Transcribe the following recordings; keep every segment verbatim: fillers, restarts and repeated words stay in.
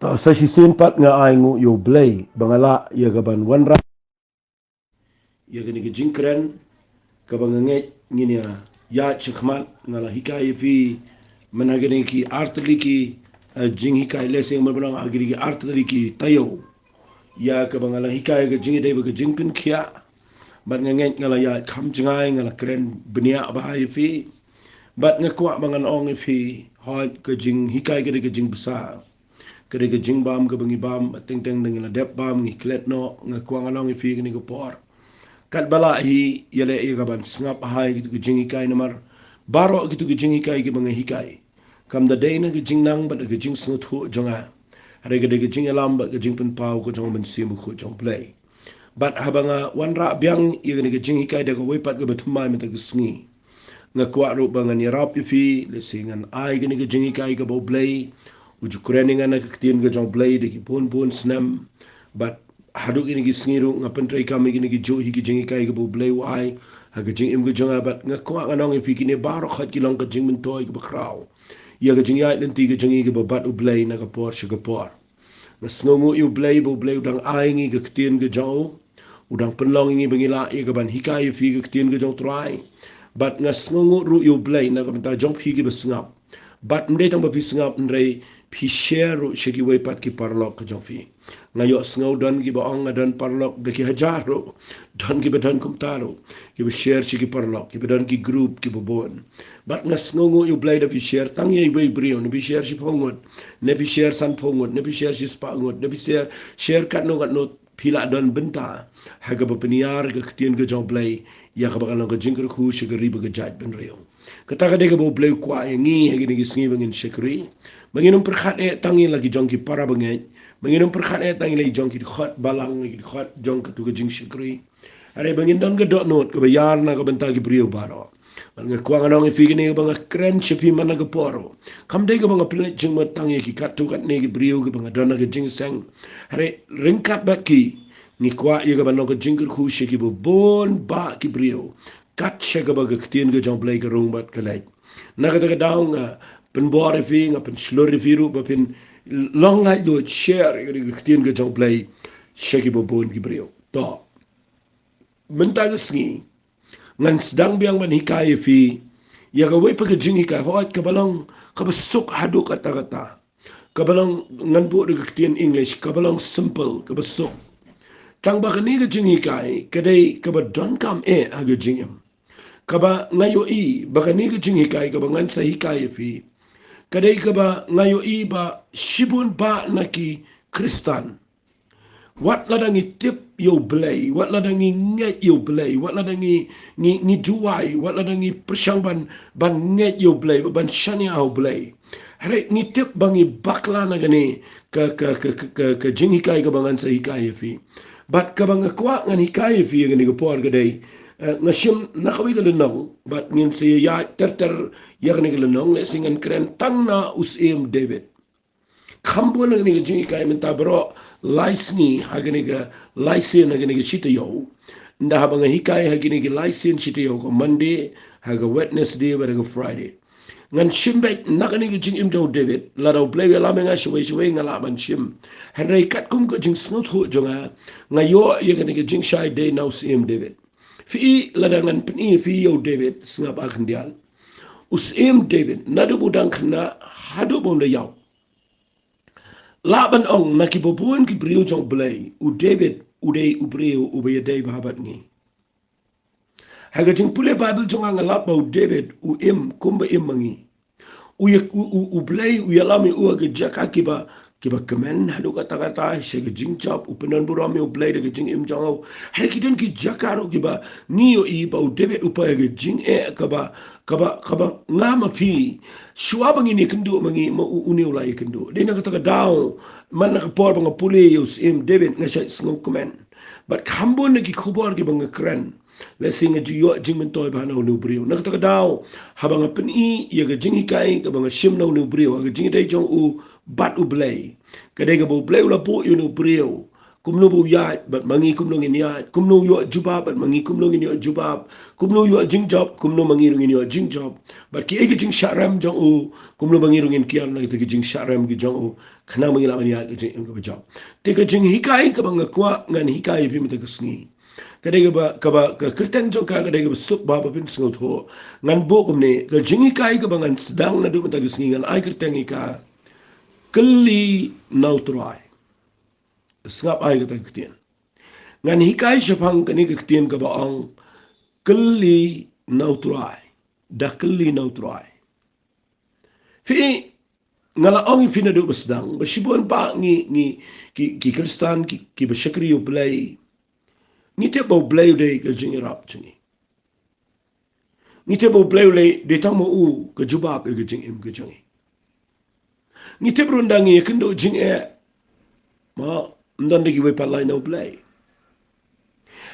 Ta sa shisien pat nga ai nguh ïa U Blei ba nga lah ïa ka ban wanrah ïa kane ka jingkren kaba nga ngeit ngin ïa ïaid shakhmat. Nga la hikai ïa phi mynta kine ki artylli ki, eh, jinghikai, lehse mynta ha kine ki artylli ki taïew ïa kaba nga la hikai ka jingïadei bad ka jingpynkhiah. Bad nga ngeit nga la ïaid kham jngai, nga la kren bniah bha ïa phi. Bad nga kwah ba ngan ong ïa phi, hooid, ka jinghikai ka dei ka jingbsa, ka dei ka jingbam kaba ngi bam, teng teng da ngi la dep bam ngi klet noh. Nga kwah ngan ong ïa phi kane ka por, katba lah hi, ïaleh ïa ka ban sngap ha kito ki jinghikai namar baroh kito ki jinghikai kiba nga hikai kam da dei na ka jingnang bad ka jingsngewthuh jong nga, hynrei ka dei ka jingïalam bad ka jingpynpaw ka jong U Mynsiem Bakhuid jong U Blei. Bad haba nga wanrah biang ïa kane ka jinghikai da kawei pat kaba thymmai mynta ka sngi, nga kwah ruh ba ngan ïarap ïa phi, lehse ngan ai kane ka jinghikai kaba U Blei u ju kren ïa nga na ka ktien ka jong U Blei da ki bun bun snem. Bad haduh kine ki sngi ruh nga pyntreikam ïa kine ki juh hi ki jinghikai kaba U Blei u ai ha ka jingim ka jong nga. Bad nga kwah ngan ong ïa phi, kine baroh khoit ki long ka jingmyntoi kaba khraw ïa ka jingïaid lynti ka jong ngi kaba bad U Blei na ka por sha ka por. Nga sngewnguh ïa U Blei ba U Blei u dang ai ngi ka ktien ka jong u, u dang pynlong ïa ngi ba ngi lah ïa ka ban hikai ïa phi ka ktien ka jong U Trai. Bad nga sngewnguh ruh ïa U Blei na ka bynta jong phi kiba sngap. Bad ym dei tang ba phi sngap, hynrei phi share ruh sha kiwei pat ki paralok ka jong phi. Nga ïohsngew don kiba ong, nga don paralok da ki hajar ruh, don kiba don kumta ruh, kiba share sha ki paralok, kiba don ki group kiba bun. Bad nga sngewnguh ïa U Blei da phi share tang ïa iwei i briew, ne phi share shiphew ngut, ne phi share sanphew ngut, ne phi share shispah ngut, ne phi share, share katno katno phi lah don bynta ha kaba pynïar ka ktien ka jong U Blei ïa kaba kan long ka jingkyrkhu sha ka ri bad ka jaitbynriew. Kata ka dei kaba U Blei u kwah ïa ngi ha kine ki sngi ba ngin shakri, ba ngin ym pyrkhat eh tang ïa la ki jong ki para bangeit, ba ngin ym pyrkhat eh tang ïa la ki jong ki dkhot balang, ki dkhot jong katu ka jingshakri, hynrei ba ngin don ka dohnud kaba ïar na ka bynta ki briew baroh. Bad nga kwah ngan ong ïa phi kane kaba nga kren sha phi man la ka por ruh, kam dei kaba nga pynleit jingmut tang ïa ki katto katne ki briew kiba nga don ha ka jingïaseng, hynrei ryngkat bad ki ngi kwah ïa ka ban long ka jingkyrkhu sha kiba bun bah ki briew, kat sha kaba ka ktien ka jong U Blei ka rung bad ka leit. Na kata ka daw nga pynbor ïa phi, nga pynshlur ïa phi ruh ba phin long laitluid, share ïa ka ktien ka jong U Blei sha kiba bun ki briew. To, mynta ka sngi ngan sdang biang ban hikai ïa phi ïa kawei pat ka jinghikai, hooid, kaba long kaba suk haduh katta katta, kaba long, ngan buh da ka ktien English, kaba long simple, kaba suk. Tang ba kane ka jinghikai ka dei kaba donkam eh ha ka jingim, kaba nga ïohi ba kane ka jinghikai kaba ngan sa hikai ïa phi ka dei kaba nga ïohi ba shibun bah na ki Khristan, wat lada ngi tip ïa U Blei, wat lada ngi ngeit ïa U Blei, wat lada ngi, ngi, ngi duwai, wat lada ngi pyrshang ban, ban ngeit ïa U Blei, ban shaniah ha U Blei, hynrei ngi tip ba ngi bakla na kane ka, ka, ka, ka, ka, ka jinghikai kaba ngan sa hikai ïa phi. Bad kaba nga kwah ngan hikai ïa phi ha kane ka por ka dei, eh, nga shim na kawei ka lynnong, bad ngin sa ïaid ter ter ïa kane ka lynnong, lehse ngan kren tang na u Syiem David. Kham bun na kane ka jinghikai mynta baroh lai sngi ha kane ka lai sien ha kane ka shi taïew. Ynda haba nga hikai ha kane ka lai sien shi taïew, ka Monday, ha ka Wednesday bad ha ka Friday, ngan shim beit na kane ka jingim jong u David. Lada U Blei u ïalam ïa nga shawei shawei nga lah ban shim, hynrei katkum ka jingsngewthuh jong nga, nga ïoh ïa kane ka jingshai dei na u Syiem David. Phi i, lada ngan pyni ïa phi ïa u David, sngap, ah, khyndiat. U Syiem David, naduh ba u dang khynnah haduh ba un da ïaw, lah ban ong na kiba bun ki briew jong U Blei, u David u dei u briew uba ïadei bha bad ngi. Ha ka jingpule Baibl jong nga, nga lap ba u David u im kumba im ma ngi. U ïa, u, u, U Blei u ïalam ïa u ha ki jaka kiba, kiba kmen haduh katta katta, sha ka jingjop, u pyndonburom ïa U Blei da ka jingim jong u. Hynrei ki don ki jaka ruh kiba ngi ïohi ba u David u poi ha ka jingeh kaba, kaba, kaba nga ma phi, shuwa ba ngin ïakynduh ma ngi, ma u, une u la ïakynduh. Dei na kata ka daw, man la ka por ba nga pule ïa u Syiem David, nga shait sngewkmen. Bad kham bun na ki khubor kiba nga kren, lehse nga ju ïoh jingmyntoi bha na une u briew. Na kata ka daw, haba nga pyni ïa ka jinghikai kaba nga shim na une u briew ha ka jingïadei jong u bad U Blei, ka dei kaba U Blei u la buh ïa une u briew kumno ba u ïaid, bad ma ngi kumno ngin ïaid, kumno u ïoh jubab, bad ma ngi kumno ngin ïoh jubab, kumno u ïoh jingjop, kumno ma ngi ruh ngin ïoh jingjop, bad kiei ki jingshah rem jong u, kumno ma ngi ruh ngin kiar na kita ki jingshah rem ki jong u, khnang ba ngin lah ban ïaid ka jingim kaba jop. Te ka jinghikai kaba nga kwah ngan hikai ïa phi mynta ka sngi, ka dei kaba, kaba, ka kyrteng jong ka ka dei kaba suk bha ba phin sngewthuh. Ngan buh kumne, ka jinghikai kaba ngan sdang naduh mynta ka sngi ngan ai kyrteng ïa ka, Kylli na u Trai. Sngap ai kata ka ktien. Ngan hikai shaphang kane ka ktien kaba ong, Kylli na u Trai. Da kylli na u Trai. Phi, nga la ong ïa phi naduh ba sdang ba shibun ba ngi, ngi, ki, ki Khristan, ki, kiba shakri ïa u Blei, ngi tip ba u Blei u dei ka jingïarap jong ngi. Ngi tip ba u Blei u leh, dei tang ma u ka jubab ïa ka jingim ka jong ngi. Ngi tip ruh ynda ngi ïakynduh jingeh, ma, ym don da kiwei pat lait na u Blei.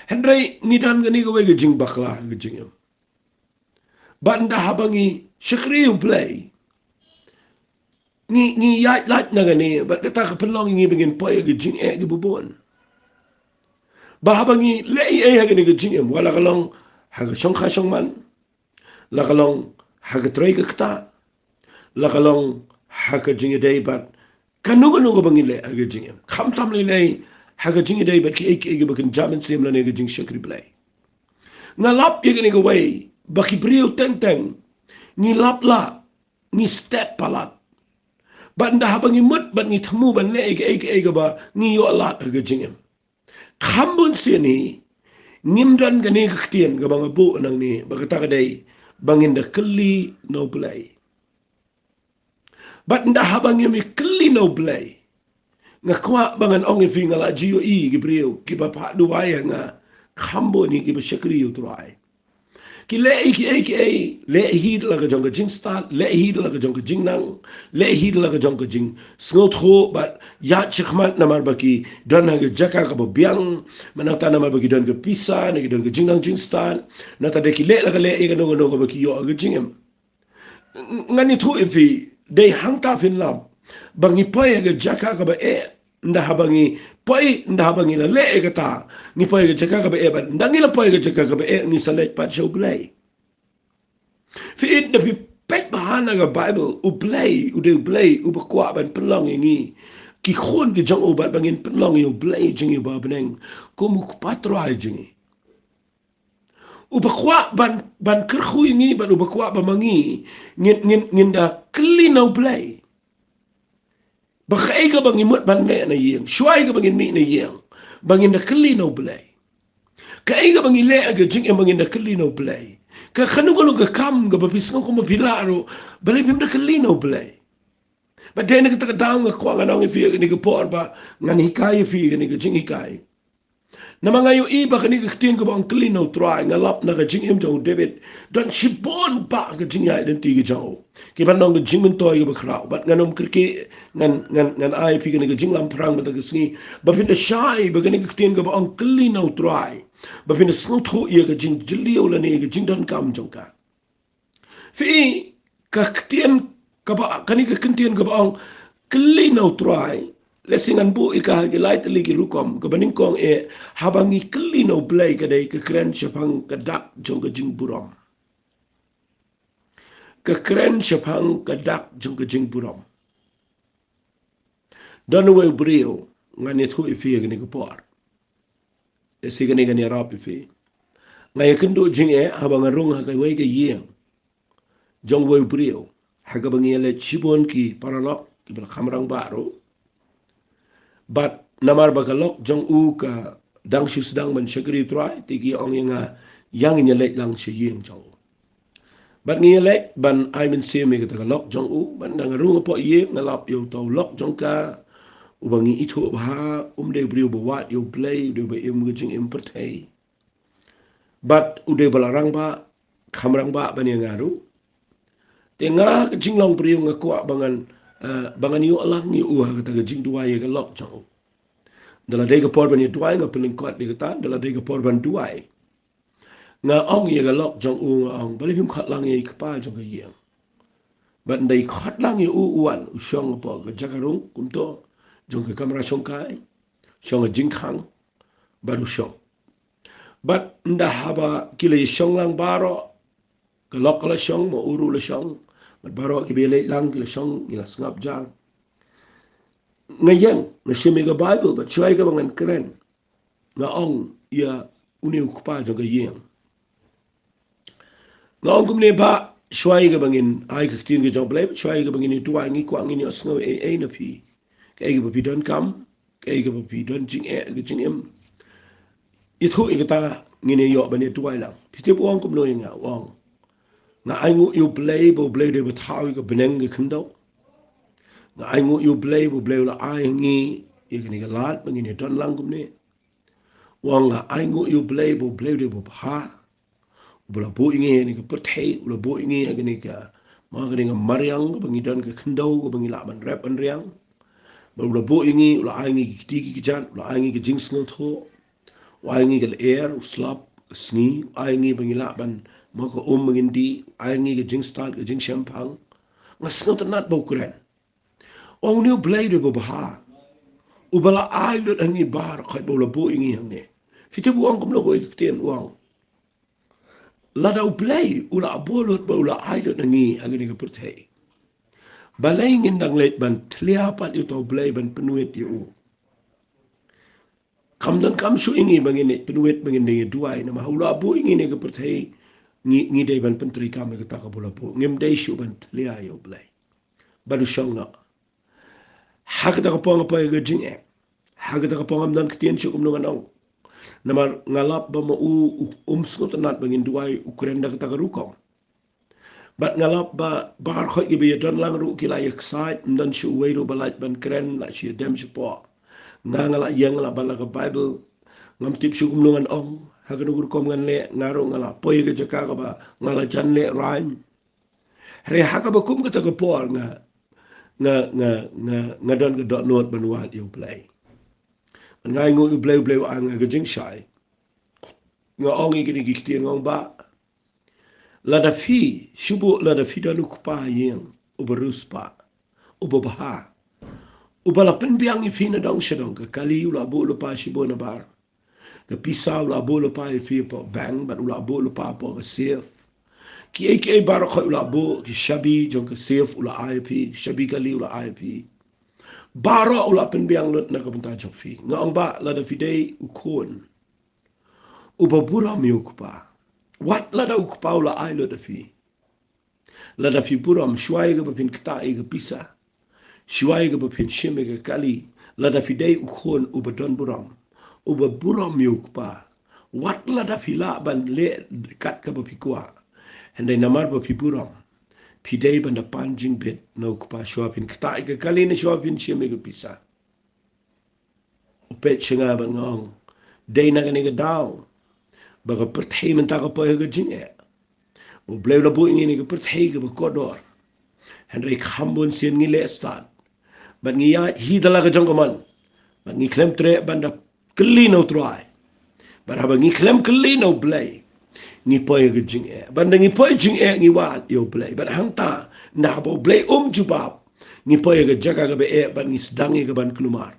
Hynrei ngi don kane kawei ka jingbakla ka jingim. Bad ynda haba ngi shakri ïa u Blei, ngi, ngi ïaid lait na kane, bad kata ka pynlong ïa ngi ba ngin poi ha ka jingeh kaba bun. Ba haba ngi leh ei ei ha kane ka jingim, wat la ka long ha ka shongkha shongman, la ka long ha ka trei ka ktah, la ka long ha ka jingïadei bad kano kano kaba ngi leh ha ka jingim. Khamtam lei lei ha ka jingïadei bad kiei kiei kiba kynja mynsiem lane ka jingshakri Blei. Nga lap ïa kane kawei ba ki briew teng teng ngi lap lah, ngi stet palat. Bad ynda haba ngi mut bad ngi thmu ban leh ei ei ei kaba ngi ïoh lad ha ka jingim. Kham bun sien hi ngim don kane ka ktien kaba nga buh nangne ba kata ka dei ba ngin da kylli na u Blei. Bad ynda haba ngim ïa kylli na u Blei, nga kwah ba ngan ong ïa phi, nga la ju ïohi ki briew kiba phah duwai ïa nga, kham bun hi kiba shakri ïa u Trai. Ki leh ei kiei kiei, leh hi da la ka jong ka jingstad, leh hi da la ka jong ka jingnang, leh hi da la ka jong ka jingsngewthuh bad ïaid shakhmat namar ba ki don ha ka jaka kaba biang, ma nangta namar ba ki don ka pisa, ne ki don ka jingnang jingstad, nangta de ki leh la ka leh ïa kano kano kaba ki ïoh ha ka jingim. Ngan ïathuh ïa phi, dei hangta phin lap ba ngi poi ha ka jaka kaba eh, ynda haba ngi poi, ynda haba ngi la leh ïa kata, ngi poi ha ka jaka kaba eh, bad ynda ngi la poi ha ka jaka kaba eh ngi sa leit pat sha u Blei. Phi ïeit, da phi peit bha na ka Baibl, u Blei u dei u Blei uba kwah ban pynlong ïa ngi ki khun ki jong u bad ba ngin pynlong ïa u Blei jong ngi uba ha bneng kum u Kpa Trai jong ngi. Uba kwah ban, ban kyrkhu ïa ngi bad uba kwah ba ma ngi ngin, ngin, ngin da kylli na u Blei. Ba kaei kaba ngi mut ban leh na ïing, shuwa ïa kaba ngin mih na ïing, ba ngin da kylli na u Blei. Kaei kaba ngi leh ha ka jingim ba ngin da kylli na u Blei. Ka kano kano ka kam kaba phi sngew kumba phi lah ruh, balei phim da kylli na u Blei. Bad dei na kata ka daw nga kwah ngan ong ïa phi ha kane ka por ba ngan hikai ïa phi ha kane ka jinghikai. Namar nga ïohi ba kane ka ktien kaba ong kylli na u Trai, nga lap na ka jingim jong u David, don shibun bah ka jingïaid lynti ka jong u kiban long ka jingmyntoi kaba khraw. Bad ngan ym kyrkieh, ngan, ngan, ngan ai phi kane ka jinglamphrang mynta ka sngi ba phin da shai ba kane ka ktien kaba ong kylli na u Trai, ba phin da sngewthuh ïa ka jingjylliew lane ka jingdonkam jong ka. Phi, ka ktien kaba, kane ka ktien kaba ong kylli na u Trai, lehse ngan buh ïa ka ha ki lai tylli ki rukom. Kaba nyngkong eh, haba ngi kylli na u Blei ka dei ka kren shaphang ka dak jong ka jingburom. Ka kren shaphang ka dak jong ka jingburom. Don uwei u briew ngan ïathuh ïa phi ha kane ka por. Lehse kane kan ïarap ïa phi. Nga ïakynduh jingeh haba nga rung ha kawei ka ïing jong uwei u briew ha kaba ngi ïaleit shibun ki paralok kiba la kham rangbah ruh. Bad namar ba ka lok jong u ka dang shu sdang ban shakri u Trai, te ki ong ïa nga, ïa ngin ïaleit lang sha ïing jong u. Bad ngi ïaleit ban ai mynsiem ïa kata ka lok jong u, bad ynda nga rung hapoh ïing nga lap ïa uta u lok jong ka, uba ngi ithuh bha, um dei u briew ba wad ïa u Blei, u dei uba im ka jingim pyrthei. Bad u dei uba la rangbah, kham rangbah ban ïa nga ruh. Te nga ka jinglong briew nga kwah ba ngan, eh, ba ngan ïoh lang ïa u ha kata ka jingduwai ïa ka lok jong u. Ynda la dei ka por ban ïa duwai nga pynlyngkot ïa kata, ynda la dei ka por ban duwai nga ong ïa ka lok jong u, nga ong, balei phim khot lang ïa i kpa jong ka ïing. Bad ynda i khot lang ïa u, u wan, u shong hapoh ka jaka rung kumto jong ka kamra shongkai. shong ka jingkhang, bad u shong. Bad ynda haba ki la shong lang baroh, ka lok ka la shong, ma u ruh u la shong, bad baroh kiba ïaleit lang ki la shong, ngi la sngap jar. Nga ïeng, nga shim ïa ka Baibl, bad shuwa ïa kaba ngan kren, nga ong ïa une u kpa jong ka ïing. Nga ong kumne, Bah, shuwa ïa kaba ngin ai ka ktien ka jong U Blei, shuwa ïa kaba ngin ïa duwai, ngi kwah ngin ïohsngew ei ei na phi. Kaei kaba phi donkam, kaei kaba phi don jingeh, ka jingim, ïathuh ïa kata, ngin ïa ïoh ban ïa duwai lang. Phi tip u ong kumno ïa nga? U ong, nga ainguh ïa U Blei, ba U Blei u dei uba thaw ïa ka bneng ka khyndew. Nga ainguh ïa U Blei, ba U Blei u la ai ha ngi ïa kane ka lad ba ngin ïa don lang kumne. U ong, nga ainguh ïa U Blei, ba U Blei u dei uba bha, uba la buh ïa ngi ha kane ka pyrthei, u la buh ïa ngi ha kane ka, ma kane ka mariang kaba ngi don, ka khyndew kaba ngi lah ban rep ban riang. Bad u la buh ïa ngi, u la ai ngi ki kti ki kjat, u la ai ngi ka jingsngewthuh, u ai ngi ka lyer, u slap, ka sngi, u ai ngi ba ngi lah ban, ma ka um ba ngin dih, u ai ngi ka jingstad, ka jingshemphang. Nga sngewtynnat ba u kren. U ong, une U Blei u dei uba bha, uba la ai lut ha ngi baroh khoit ba u la buh ïa ngi hangne. Phi tip u ong kumno, ko ïa ka ktien u ong, lada U Blei u la buh lut bad u la ai lut ha ngi ha kane ka pyrthei, balei ngin dang leit ban tlia pat ïa uta U Blei ban pynwit ïa u? Kam donkam shuh ïa ngi ba ngin leit pynwit, ba ngin dang ïa duwai, namar u la buh ïa ngi ha kane ka pyrthei, ngi, ngi dei ban pyntreikam ïa kata kaba u la buh. Ngim dei shuh ban tlia ïa U Blei. Bad u shong noh. Ha kata ka por nga poi ha ka jingeh. Ha kata ka por ngam don ktien shuh kumno ngan ong. Namar nga lap ba ma u, u, um sngewtynnat ba ngin duwai, u kren da kata ka rukom. Bad nga lap ba baroh khoit kiba ïa don lang ruh ki la ïa ksaid, ym don shuh uwei ruh ba lait ban kren, la shu ïa dem shapoh. Nga, nga la ïeng, nga la bat la ka Baibl. Ngam tip shuh kumno ngan ong, ha kano ka rukom ngan leh, nga ruh nga la poi ha ka jaka kaba nga la jan leh rhyme. Hynrei ha kaba kum kata ka por nga, nga, nga, nga, nga don ka dohnud ban wad ïa U Blei. Nga ainguh ïa U Blei, U Blei u ai nga ka jingshai. Nga ong ïa kine ki ktien, nga ong, Bah, lada phi, shu buh lada phi don u kpa ïing uba riewspah, uba bha, uba la pynbiang ïa phi nadong shadong, ka kali u la buh lypa shibun nabar. Ka pisa u la buh lypa ïa phi hapoh bank, bad u la buh lypa hapoh ka safe. Kiei kiei baroh khoit u la buh, ki shabi jong ka safe u la ai ïa phi, shabi kali u la ai ïa phi. Baroh u la pynbiang lut na ka bynta jong phi. Nga ong, Bah, lada phi dei u khun uba burom ïa u kpa, wat lada u kpa u la ai lut ïa phi, lada phi burom, shuwa ïa kaba phin ktah ïa ka pisa, shuwa ïa kaba phin shim ïa ka kali, lada phi dei u khun uba don burom, uba burom ïa u kpa, wat lada phi lah ban leh kat kaba phi kwah, hynrei namar ba phi burom, phi dei ban da pan jingbit na u kpa, shuwa phin ktah ïa ka kali ne shuwa phin shim ïa ka pisa. U peit sha nga bad nga ong, dei na kane ka daw ba ka pyrthei mynta ka poi ha ka jingeh. U Blei u la buh ïa ngi ha kane ka pyrthei kaba kordor. Hynrei kham bun sien ngi leh stad, bad ngi ïaid hi da la ka jong ka mon, bad ngi khlem treh ban da kylli na U Trai. Bad haba ngi khlem kylli na U Blei, ngi poi ha ka jingeh. Bad ynda ngi poi ha ka jingeh ngi wad ïa U Blei. Bad hangta, ynda haba U Blei um jubab, ngi poi ha ka jaka kaba eh bad ngi sdang ïa ka ban kulmar.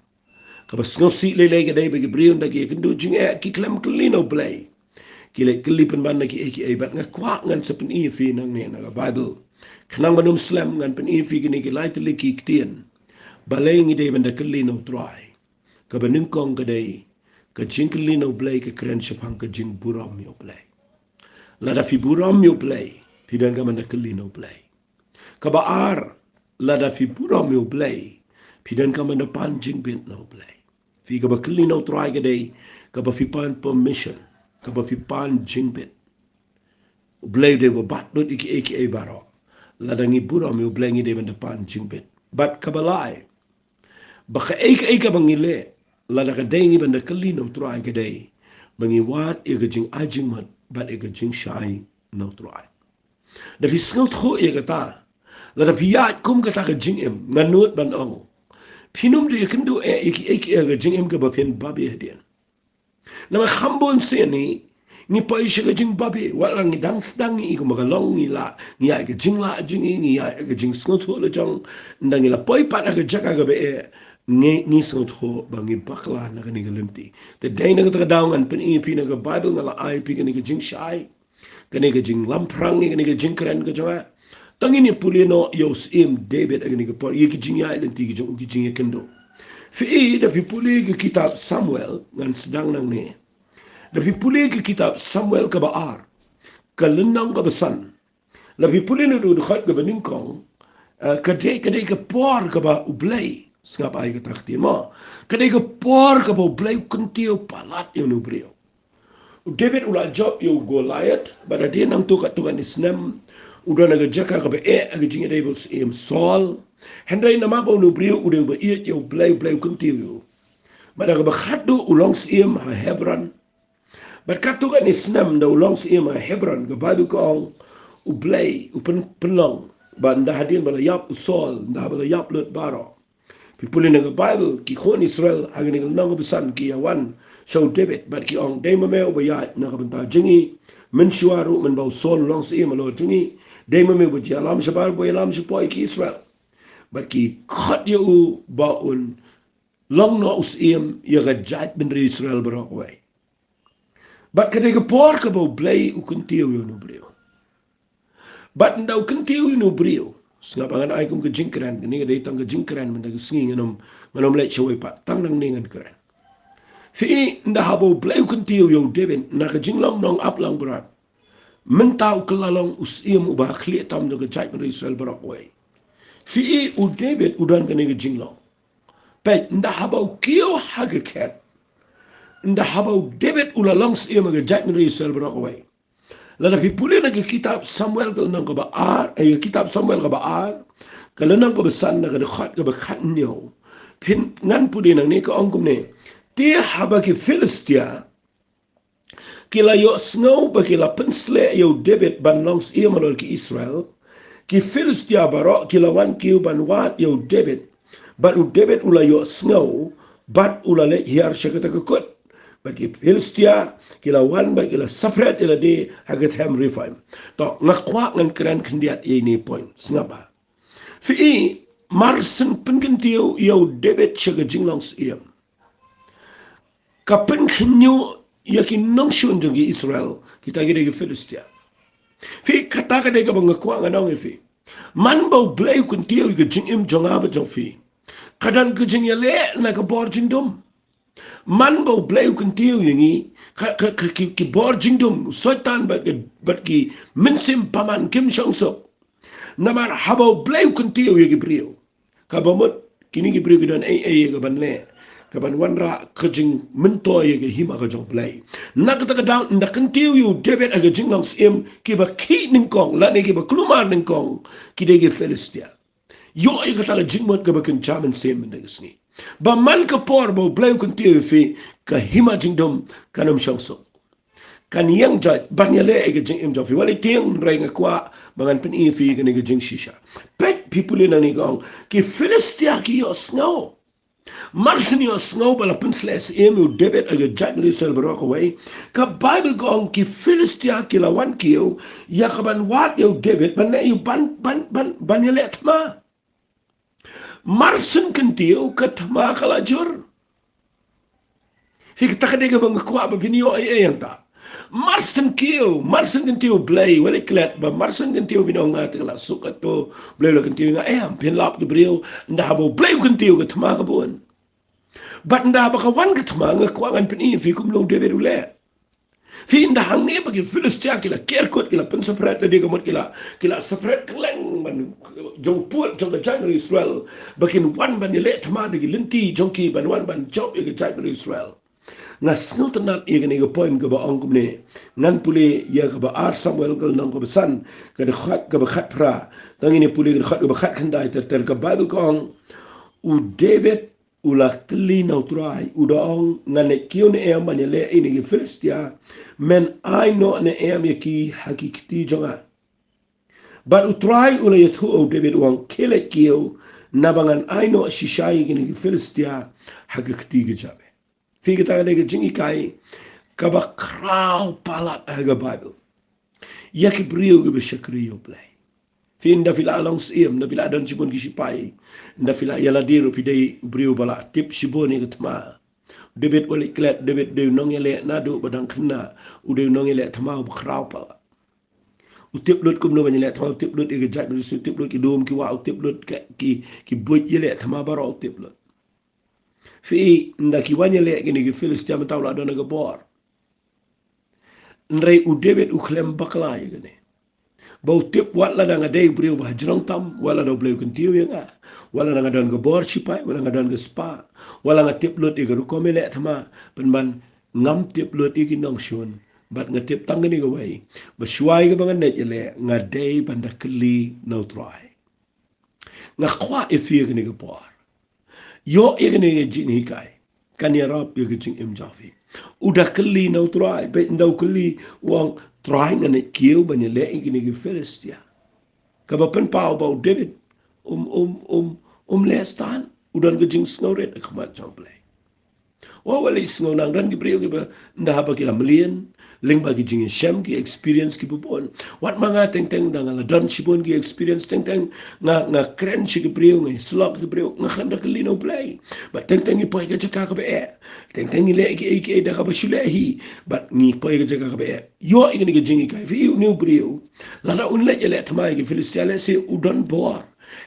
Kaba sngewsih lei lei ka dei ba ki briew ynda ki ïakynduh jingeh ki khlem kylli na U Blei. Ki leit kylli pynban na kiei kiei, bad nga kwah ngan sa pyni ïa phi nangne na ka Baibl. Khnang ban ym slem, ngan pyni ïa phi kine ki lai tylli ki ktien. Balei ngi dei ban da kylli na U Trai? Kaba nyngkong ka dei, ka jingkylli na U Blei ka kren shaphang ka jingburom ïa U Blei. Lada phi burom ïa U Blei, phi donkam ban da kylli na U Blei. Kaba ar, lada phi burom ïa U Blei, phi donkam ban da pan jingbit na U Blei. Phi, kaba kylli na U Trai ka dei kaba phi pan permission, kaba phi pan jingbit. U Blei u dei uba bat lut ïa kiei kiei baroh. Lada ngi burom ïa U Blei ngi dei ban da pan jingbit. Bad kaba lai, ba kaei kaei kaba ngi leh, lada ka dei ngi ban da kylli na U Trai ka dei ba ngi wad ïa ka jingai jingmut bad ïa ka jingshai na U Trai. Da phi sngewthuh ïa kata, lada phi ïaid kum kata ka jingim, nga nud ban ong, phin ym da ïakynduh eh ïa kiei kiei ha ka jingim kaba phin babe hadien. Namar kham bun sien hi ngi poi sha ka jingbabe, wat la ngi dang sdang ngi i kumba ka long ngi lah, ngi ïaid ka jinglah jong ngi, ngi ïaid ka jingsngewthuh la jong, ynda ngi la poi pat ha ka jaka kaba eh, ngi, ngi sngewthuh ba ngi bakla na kane ka lynti. Te dei na kata ka daw ngan pyni ïa phi na ka Baibl, nga la ai ïa phi kane ka jingshai, kane ka jinglamphrang, kane ka jingkren ka jong nga. Tang ngin ïa pule noh ïa u Syiem David ha kane ka por, ïa ki jingïaid lynti ki jong u, ki jingïakynduh. Phi i, da phi pule ka kitab Samuel, ngan sdang nangne. Da phi pule ka kitab Samuel kaba ar, ka lynnong kaba san, la phi pule na u dkhot kaba nyngkong, eh, ka dei, ka dei ka por kaba U Blei, sngap, ai kata ka ktien mo, ka dei ka por kaba U Blei u kyntiew palat ïa une u briew. U David u la jop ïa u Goliath, bad hadien nangta katto katne snem, u don ha ka jaka kaba eh ha ka jingïadei bad u Syiem Saul. Hynrei namar ba une u briew u dei uba ïeit ïa U Blei, U Blei u kyntiew ïa u. Bad ha kaba khatduh u long syiem ha Hebron. Bad katto katne snem ynda u long syiem ha Hebron, ka Baibl ka ong, U Blei u pyn, pynlong ba ynda hadien ba la ïap u Saul, ynda ba la ïap lut baroh. Phi pule na ka Baibl, ki khun Israel ha kane ka lynnong kaba san ki ïa wan sha u David bad ki ong, dei ma me uba ïaid na ka bynta jong ngi, mynshuwa ruh mynba u Saul u long syiem halor jong ngi, dei ma me uba ïalam shabar, uba ïalam shapoh ïa ki Israel. Bad ki khot ïa u ba un long noh u syiem ïa ka jaitbynriew Israel baroh kawei. Bad ka dei ka por kaba U Blei u kyntiew ïa une u briew. Bad ynda u kyntiew ïa une u briew, sngap, ngan ai kum ka jingkren, kane ka dei tang ka jingkren mynta ka sngi, ngan ym, ngan ym leit shawei pat, tang nangne ngan kren. Phi i, ynda haba U Blei u kyntiew ïa u David na ka jinglong nongap langbrot, mynta u kylla long u syiem uba khlieh tam jong ka jaitbynriew Israel baroh kawei. Phi i, u David u don kane ka jinglong. Peit, ynda haba u kiew ha ka khet, ynda haba u David u la long syiem ha ka jaitbynriew Israel baroh kawei. Lada phi pule na ka kitab Samuel ka lynnong kaba ar, eh, ka kitab Samuel kaba ar, ka lynnong kaba san, na ka dkhot kaba khathynñiew, phin, ngan pule nangne, ka ong kumne. Te haba ki Philistia ki la ïohsngew ba ki la pynsleh ïa u David ban long syiem halor ki Israel, ki Philistia baroh ki la wan kiew ban wad ïa u David. Bad u David u la ïohsngew bad u la leit hiar sha kata ka kut. Bad ki Philistia ki la wan bad ki la sapret ïa lade ha ka them Rephaim. To, nga kwah ngan kren khyndiat ïa ine i point, sngap bha. Phi i, mar syn pynkyntiew ïa u David sha ka jinglong syiem, ka pynkhynñiuh ïa ki nongshun jong ki Israel, kita ki dei ki Philistia. Phi i, kata ka dei kaba nga kwah ngan ong ïa phi. Man ba U Blei u kyntiew ïa ka jingim jong nga bad jong phi, ka don ka jingïaleh na ka bor jingdum. Man ba U Blei u kyntiew ïa ngi, ka, ka, ka, ki, ki bor jingdum, Soitan bad, bad ki mynsiem bymman kim shong suk. Namar haba U Blei u kyntiew ïa ki briew, kaba mut kine ki briew ki don ei ei ïa kaban leh, kaban wanrah ka jingmyntoi ïa ka hima ka jong U Blei. Na kata ka daw, ynda kyntiew ïa u David ha ka jinglong syiem, kiba khih nyngkong lane kiba kulmar nyngkong, ki dei ki Philistia. Ïoh ïa kata ka jingmut kaba kynja mynsiem mynta ka sngi, ba man ka por ba U Blei u kyntiew ïa phi, ka hima jingdum kan ym shong suk, kan ïeng jait ban ïaleh ïa ka jingim jong phi. Wat la tieng, hynrei nga kwah ba ngan pyni ïa phi kane ka jingshisha. Peit, phi pule nangne, ka ong, ki Philistia ki ïohsngew. Mar syn ïohsngew ba la pynsleh syiem ïa u David ha ka jaitbynriew Israel baroh kawei, ka Baibl ka ong ki Philistia ki la wan kiew ïa kaban wad ïa u David, ban leh ïa u, ban, ban, ban ïaleh thma. Mar syn kyntiew, ka thma ka la jur. Phi, kata ka dei kaba nga kwah ba phin ïoh ei ei hangta. Mar syn kiew, mar syn kyntiew, Blei, wat la klet ba mar syn kyntiew phin ong, nga te ka la suk katto, Blei u la kyntiew ïa nga, em, phin lap ki briew. Ynda haba U Blei u kyntiew, ka thma ka bun. Bad ynda haba ka wan ka thma, nga kwah ngan pyni ïa phi kumno u David u leh. Phi, ynda hangne ba ki Philistia ki la ker kut, ki la pynsapret, lada ka mut ki la, ki la sapret kylleng ban jong pud jong ka jaitbynriew Israel, ba kin wan ban ïaleh thma da ki lynti jong ki, ban wan ban jop ïa ka jaitbynriew Israel. Nga sngewtynnat ïa kane ka point kaba ong kumne. Ngan pule ïa kaba ar Samuel ka lynnong kaba san, ka dkhot kaba khatphra. Tang ngin ïa pule ka dkhot kaba khatkhyndai ter ter. Ka Baibl ka ong, u David u la kylli na U Trai, u da ong, ngan leit kiew ne em ban ïaleh ïa kine ki Philistia? Men ai noh ne em ïa ki ha ki kti jong nga? Bad U Trai u la ïathuh ha u David, u ong, khie leit kiew, naba ngan ai noh shisha ïa kine ki Philistia ha ka kti ka jong me. Phi, kata ka dei ka jinghikai kaba khraw palat ha ka Baibl ïa ki briew kiba shakri ïa U Blei. Phi, ynda phi la long syiem, ynda phi la don shibun ki shipai, ynda phi la ïa lade ruh, phi dei u briew ba la tip shibun ïa ka thma. David u la klet, David u dei u nongïaleh naduh ba dang khynnah, u dei u nongïaleh thma uba khraw palat. U tip lut kumno ban ïaleh thma, u tip lut ïa ka jaitbynriew, u tip lut ki dum ki wah, u tip lut ki, ki, ki buit ïaleh thma baroh u tip lut. Phi, ynda ki wan ïaleh kine ki Philistia mynta u la don ka bor. Hynrei u David u khlem bakla ïa kane. Ba u tip wat lada nga dei u briew ba hajrong tam, wat lada U Blei u kyntiew ïa nga, wat lada nga don ka bor shipai, wat lada nga don ka spah, wat lada nga tip lut ïa ka rukom ïaleh thma, pynban ngam tip lut ïa ki nongshun, bad nga tip tang kane kawei, ba shuwa ïa kaba ngan leit ïaleh, nga dei ban da kylli na U Trai. Nga kwah ïa phi ïa kane ka por. Ïoh ïa kane ka jinghikai kan ïarap ïa ka jingim jong phi. U da kylli na U Trai, bad ynda u kylli u ong, Trai, nga ngeit kiew ban ïaleh ïa kine ki Philistia. Kaba pynpaw ba u David um, um, um, um leh stand, u don ka jingsngewrit ha khmat jong U Blei. Wat leh sngewthuh, don ki briew kiba ynda haba ki la mlien, lyngba ki jingïashem, ki experience kiba bun. Wat ma nga teng teng, ynda nga la don shibun ki experience teng teng, nga, nga kren sha ki briew, nga ïasyllok ki briew, nga khlem da kylli na U Blei. Bad teng teng ngi poi ka jaka kaba eh. Teng teng ngi leh kiei kiei da kaba shu leh hi. Bad ngi poi ka jaka kaba eh. Ïoh ïa kane ka jinghikai, phi, une u briew, lada un leit ïaleh thma ïa ki Philistia, lehse u don bor.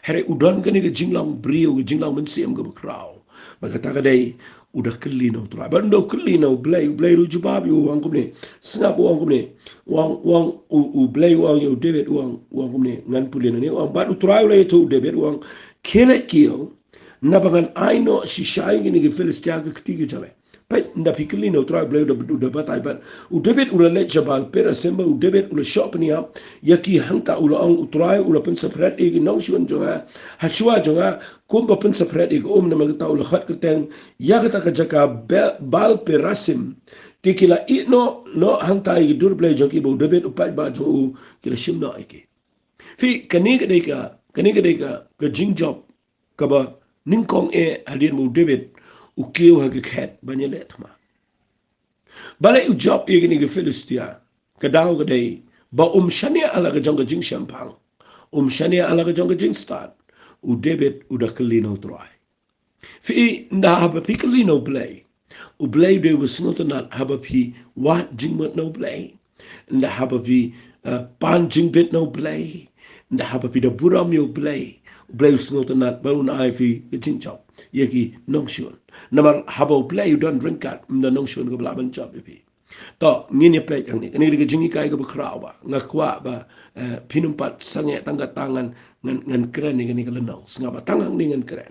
Hynrei u don kane ka jinglong briew, ka jinglong mynsiem kaba khraw. Bad kata ka dei, u da kylli na U Trai. Bad ynda u kylli na U Blei, U Blei ruh u jubab ïa u, u ong kumne. Sngap, u ong kumne. U ong, u ong, u, U Blei u ong ïa u David, u ong, u ong kumne. Ngan pule nangne, u ong, bad U Trai u la ïathuh ïa u David, u ong, khie leit kiew, naba ngan ai noh shisha ïa kine ki Philistia ha ka kti ka jong me. Peit, ynda phi kylli na U Trai, U Blei u da, u da batai. Bad u David u la leit sha Baal Perasim, bad u David u la shoh pynïap ïa ki. Hangta u la ong, U Trai u la pynsaphriang ïa ki nongshun jong nga hashuwa jong nga, kumba pynsaphriang ïa ka um. Namar kata u la khot kyrteng ïa kata ka jaka Ba-, Baal Perasim. Te ki la ïeh noh, noh hangta ïa ki dur blei jong ki, ba u David u paidbah jong u ki la shim noh ïa ki. Phi, kane ka dei ka, kane ka dei ka, ka jingjop kaba nyngkong eh hadien ba u David u kiew ha ka khet ban ïaleh thma. Balei u jop ïa kine ki Philistia? Ka daw ka dei ba um shaniah ha la ka jong ka jingshemphang, um shaniah ha la ka jong ka jingstad. U David u da kylli na U Trai. Phi, ynda haba phi kylli na U Blei, U Blei u dei uba sngewtynnat haba phi wad jingmut na U Blei. Ynda haba phi, eh, pan jingbit na U Blei. Ynda haba phi da burom ïa U Blei, U Blei u sngewtynnat bad un ai phi ka jingjop ïa ki nongshun. Namar haba U Blei u don ryngkat, ym don nongshun kaba lah ban jop ïa phi. To, ngin ïa peit hangne, kane ka dei ka jinghikai kaba khraw ba nga kwah ba, eh, phin ym pat sangeh tang katta, ngan, ngan, ngan kren ïa kane ka lynnong. Sngap ba tang hangne ngan kren.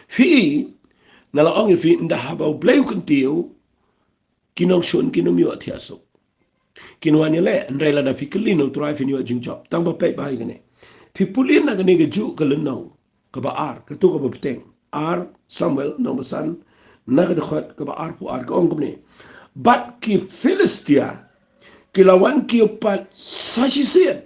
Phi, nga la ong ïa phi, ynda haba U Blei u kyntiew, ki nongshun kin ym ïoh thiah suk. Kin wan ïaleh, hynrei lada phi kylli na U Trai phin ïoh jingjop. Tang ba peit bha ïa kane. Phi pule na kane kajuh ka lynnong kaba ar, kato kaba bteng. Ar Samuel, lynnong ba san, na ka dkhot kaba arphew ar, ka ong kumne. Bad ki Philistia ki la wan kiew pat sa shisien.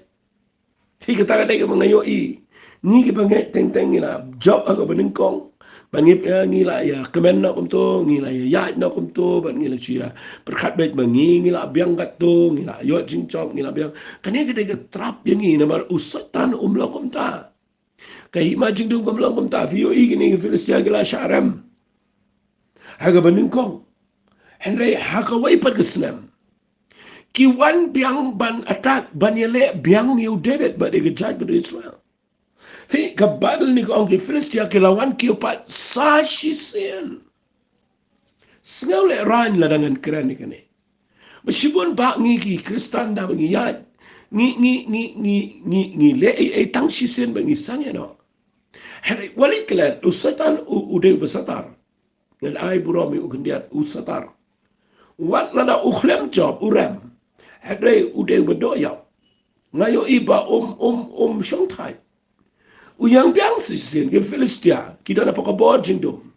Te kata ka dei kaba nga ïohi. Ngi kiba ngeit teng teng ngi la jop ha kaba nyngkong. Ba ngi, eh, ngi la ïa kmen noh kumto, ngi la ïa ïaid noh kumto, bad ngi la shu ïa pyrkhat beit ba ngi, ngi la biang katto, ngi la ïoh jingjop, ngi la biang. Kane ka dei ka trap ïa ngi, namar u Soitan um long kumta. Ka hima jingdum kam long kumta. Phi ïohi kine ki Philistia ki la shah rem ha kaba nyngkong. Hynrei ha kawei pat ka snem ki wan biang ban attack, ban ïaleh biang ïa u David bad ïa ka jaitbynriew Israel. Phi, ka Baibl ne ka ong ki Philistia ki la wan kiew pat sa shisien. Sngewlehraiñ lada ngan kren ïa kane. Ba shibun ba ngi ki Khristan da ba ngi ïaid, ngi, ngi, ngi leh ei ei tang shisien ba ngi sangeh noh. Hynrei wat leh klet, u Soitan u, u dei uba satar. Ngan ai burom ïa u khyndiat, u satar. Wat lada u khlem jop, u rem, hynrei u dei uba dohïap. Nga ïohi ba um, um, um shongthait. U ïeng biang shisien, ki Philistia ki don hapoh ka bor jingdum.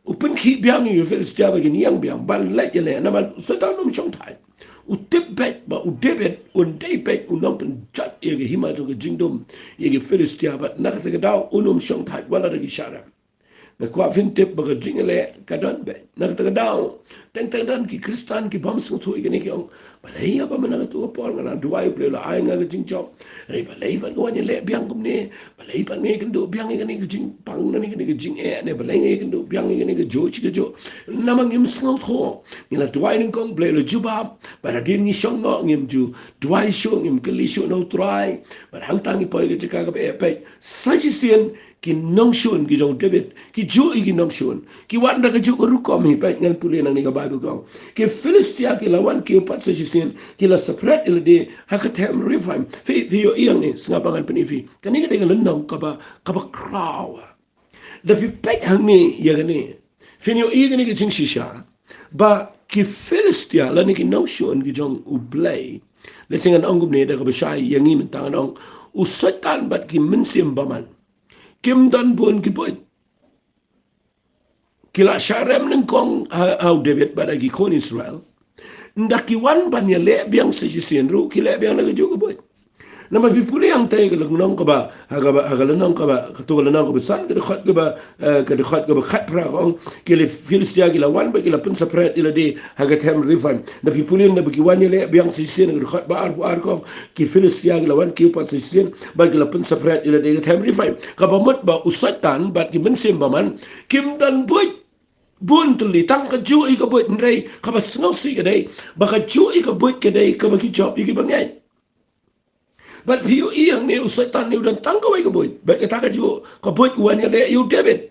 U pynkhih biang ïa ki Philistia ba kin ïeng biang ban leit ïaleh, namar u Soitan um shongthait. U tip beit ba u David un dei beit u nongpynjot ïa ka hima jong ka jingdum ïa ki Philistia, bad na kata ka daw un um shongthait wat lada ki shah rem. Nga kwah phin tip ba ka jingïaleh ka don beit. Na kata ka daw, teng teng don ki Khristan ki bym sngewthuh ïa kane, ki ong, balei ïa ba mynta katto ka por nga la duwai, U Blei u la ai nga ka jingjop. Hynrei balei pat nga wan ïaleh biang kumne? Balei pat nga ïakynduh biang ïa kane ka jingpang ne kane ka jingeh, ne balei nga ïakynduh biang ïa kane ka juh shi ka juh? Namar ngim sngewthuh. Ngi la duwai nyngkong, U Blei u la jubab. Bad hadien ngi shong noh ngim ju duwai shuh, ngim kylli shuh na U Trai. Bad hangta ngi poi ka jaka kaba eh. Peit, sa shisien ki nongshun ki jong u David ki juh ïa ki nongshun, ki wan da ka juh ka rukom hi. Peit, ngan pule nangne, ka Baibl ka ong, ki Philistia ki la wan kiew pat sa shisien, ki la separate ïa lade ha ka them Rephaim. Phi, phi ïohi hangne, sngap ba ngan pyni phi. Kane ka dei ka lynnong kaba, kaba khraw. Da phi peit hangne ïa kane, phin ïohi kane ka jingshisha, ba ki Philistia lane ki nongshun ki jong U Blei, lehse ngan ong kumne da kaba shai ïa ngi mynta, ngan ong, u Soitan bad ki mynsiem bymman kim don bun ki buit. Ki la shah rem nyngkong ha, ha u David bad ha ki khun Israel. Ynda ki wan ban ïaleh biang sa shisien ruh, ki leh biang da ka juh ka buit. Namar phi pule hangta ïa ka lynnong kaba, ha kaba, ha ka lynnong kaba, kato ka lynnong kaba san, ka dkhot kaba, eh, ka dkhot kaba khatphra, ka ong, ki la, Philistia ki la wan bad ki la pynseparate ïa lade ha ka them Rephaim. Da phi pule, ynda ba ki wan ïaleh biang sa shisien, ka dkhot ba arphew ar, ka ong, ki Philistia ki la wan kiew pat sa shisien bad ki la pynseparate ïa lade ha ka them Rephaim. Kaba mut ba u Soitan bad ki mynsiem bymman kim don buit bun tylli, tang ka juh ïa ka buit. Hynrei kaba sngewsih ka dei ba ka juh ïa ka buit ka dei kaba ki jop ïa ki bangeit. Bad phi ïohi hangne, u Soitan ne u don tang kawei ka buit, bad kata ka juh ka buit u wan ïaleh ïa u David.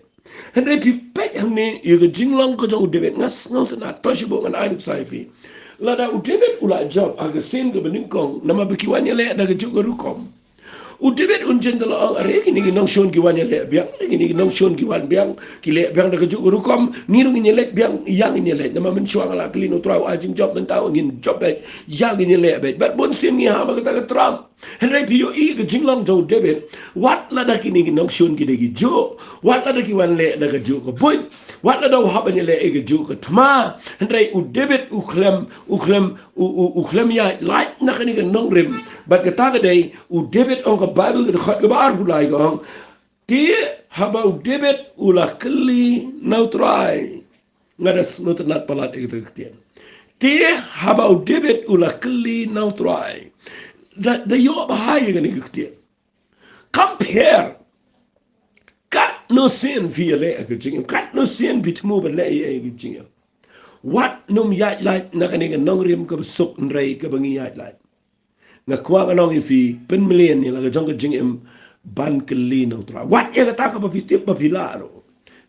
Hynrei phi peit hangne ïa ka jinglong ka jong u David, nga sngewtynnat, to shu buh ngan ai nuksa ïa phi. Lada u David u la jop ha ka sien kaba nyngkong, namar ba ki wan ïaleh da ka juh ka rukom, u David un jin da la ong, are kine ki nongshun ki wan ïaleh biang, are kine ki nongshun ki wan biang, ki leh biang da ka juh ka rukom, ngi ruh ngin ïaleh biang, ïa ngin ïaleh. Namar mynshuwa nga la kylli na U Trai, u ai jingjop, mynta ngin jop beit, ïa ngin ïaleh beit. Bad bun sien ngi ham ha kata ka tram. Hynrei phi ïohi ka jinglong jong u David, wat lada kine ki nongshun ki dei ki juh, wat lada ki wan leh da ka juh ka buit, wat lada u hap ban ïaleh ïa ka juh ka thma, hynrei u David u khlem, u khlem, u, u, u khlem ïaid lait na kane ka nongrim. Bad kata ka dei, u David, ong ka Baibl, ka dkhot kaba arphew lai, ka ong, te haba u David u la kylli na U Trai. Nga da sngewtynnat palat ïa kata ka ktien. Te haba u David u la kylli na U Trai. Da, da ïoh bha ïa kane ka ktien. Compare. Katno sien phi ïaleh ïa ka jingim, katno sien phi thmu ban leh ïa ka jingim, wat nym ïaid lait na kane ka nongrim kaba suk, hynrei kaba ngi ïaid lait. Nga kwah ngan ong ïa phi, pynmlien ïa la ka jong ka jingim ban kylli na U Trai. Wat ïa kata kaba phi tip ba phi lah ruh,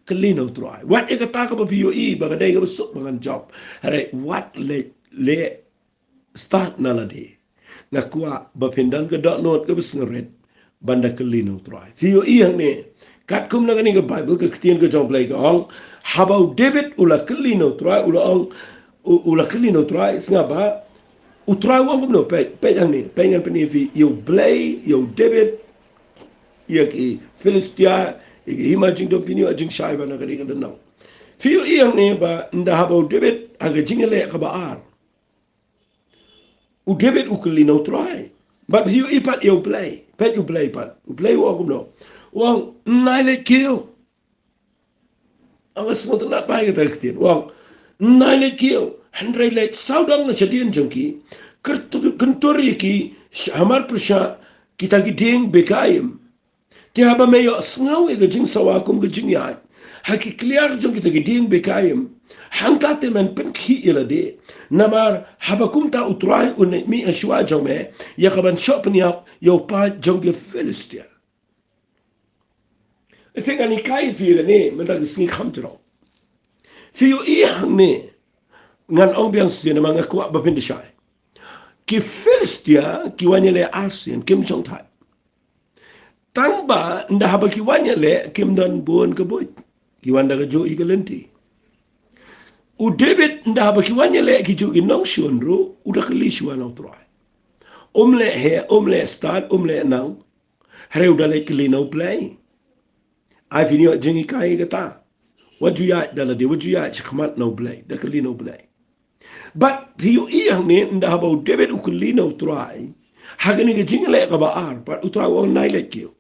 kylli na U Trai. Wat ïa kata kaba phi ïohi ba ka dei kaba suk ba ngan jop, hynrei wat leh, leh start na lade. Nga kwah ba phin don ka dohnud kaba sngewrit ban da kylli na U Trai. Phi ïohi hangne, katkum na kane ka Baibl, ka ktien ka jong U Blei ka ong, haba u David u la kylli na U Trai, u la ong, u, u la kylli na U Trai, sngap ba U Trai u ong kumno, peit, peit hangne, peit, ngan pyni ïa phi, ïa U Blei, ïa u David, ïa ki Philistia, ïa ki hima jingdum, phin ïoh jingshai ba na ka dei ka lynnong. Phi ïohi hangne ba ynda haba u David ha ka jingïaleh kaba ar, u David u kylli na U Trai. Bad phi ïohi pat ïa U Blei, peit U Blei pat, U Blei u ong kumno? U ong, nai leit kiew. Nga sngewtynnat bha ïa kata ka ktien. U ong, nai leit kiew, hynrei leit sawdong na shadien jong ki, kyntur, kyntur ïa ki sh-, hamar pyrshah kita ki dieng bekaim. Te haba me ïohsngew ïa ka jingsawa kum ka jingïaid ha ki kliar jong kita ki dieng bekaim, hangta te men pynkhih ïa lade. Namar haba kumta U Trai un leit mih ha shuwa jong me ïa ka ban shoh pynïap ïa u paid jong ki Philistia. I think ngan hikai ïa phi kane mynta ka sngi kham jrong. Phi ïohi hangne, ngan ong biang shisien namar nga kwah ba phin da shai. Ki Philistia ki wan ïaleh arsien, kim shong thait. Tang ba ynda haba ki wan ïaleh kim don bun ka buit. Ki wan da ka juh ïa ka lynti. U David ynda haba ki wan ïaleh ki juh ki nongshun ruh, u da kylli shuwa na U Trai. Um leh heh, um leh stad, um leh nang. Hynrei u da leit kylli na U Blei. Ai phin ïoh jinghikai ïa kata. Wat ju ïaid da lade, wat ju ïaid shakhmat na U Blei, da kylli na U Blei. Bad phi ïohi hangne, ynda haba u David u kylli na U Trai ha kane ka jingïaleh kaba ar, bad U Trai u ong, nai leit kiew.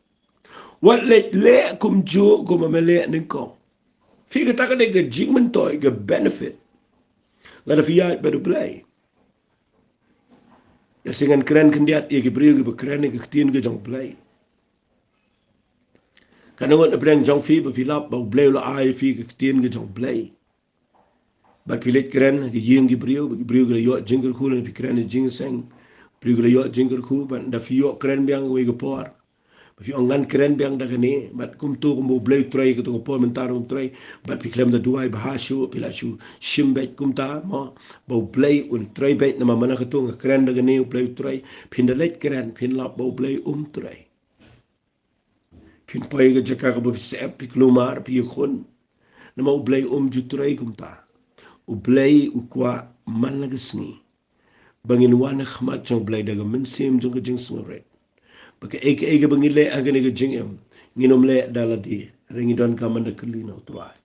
Wat leit leh kumjuh kumba me leh nyngkong. Phi, kata ka dei ka jingmyntoi, ka benefit. Lada phi ïaid bad U Blei. Lada shisha ngan kren khyndiat ïa ki briew kiba kren ïa ka ktien ka jong U Blei. Katno ngut na pdeng jong phi ba phi lap ba U Blei u la ai ïa phi ka ktien ka jong U Blei. Bad phi leit kren ha ki ïing ki briew, bad ki briew ki la ïoh jingkyrkhu, lane phi kren ha jingseng, briew ki la ïoh jingkyrkhu, bad da phi ïoh kren biang kawei ka por. Ba phi ong ngan kren biang da kane, bad kumto kumba U Blei u trei kato ka por mynta ruh um trei, bad phi khlem da duwai bha shuh, phi la shu shim beit kumta, mo, ba U Blei un trei beit namar man la kato nga kren da kane U Blei u trei, phin da leit kren, phin lap ba U Blei um trei. Phin poi ka jaka kaba phi sep, phi kulmar, phi ïakhun. Namar U Blei um ju trei kumta. U Blei u kwah man la ka sngi ba ngin wan ha khmat jong U Blei da ka mynsiem jong ka jingsngewrit. Ba kaei kaei kaba ngi leh ha kane ka jingim, ngin ym leh da lade, hynrei ngi donkam ban da kylli na U Trai.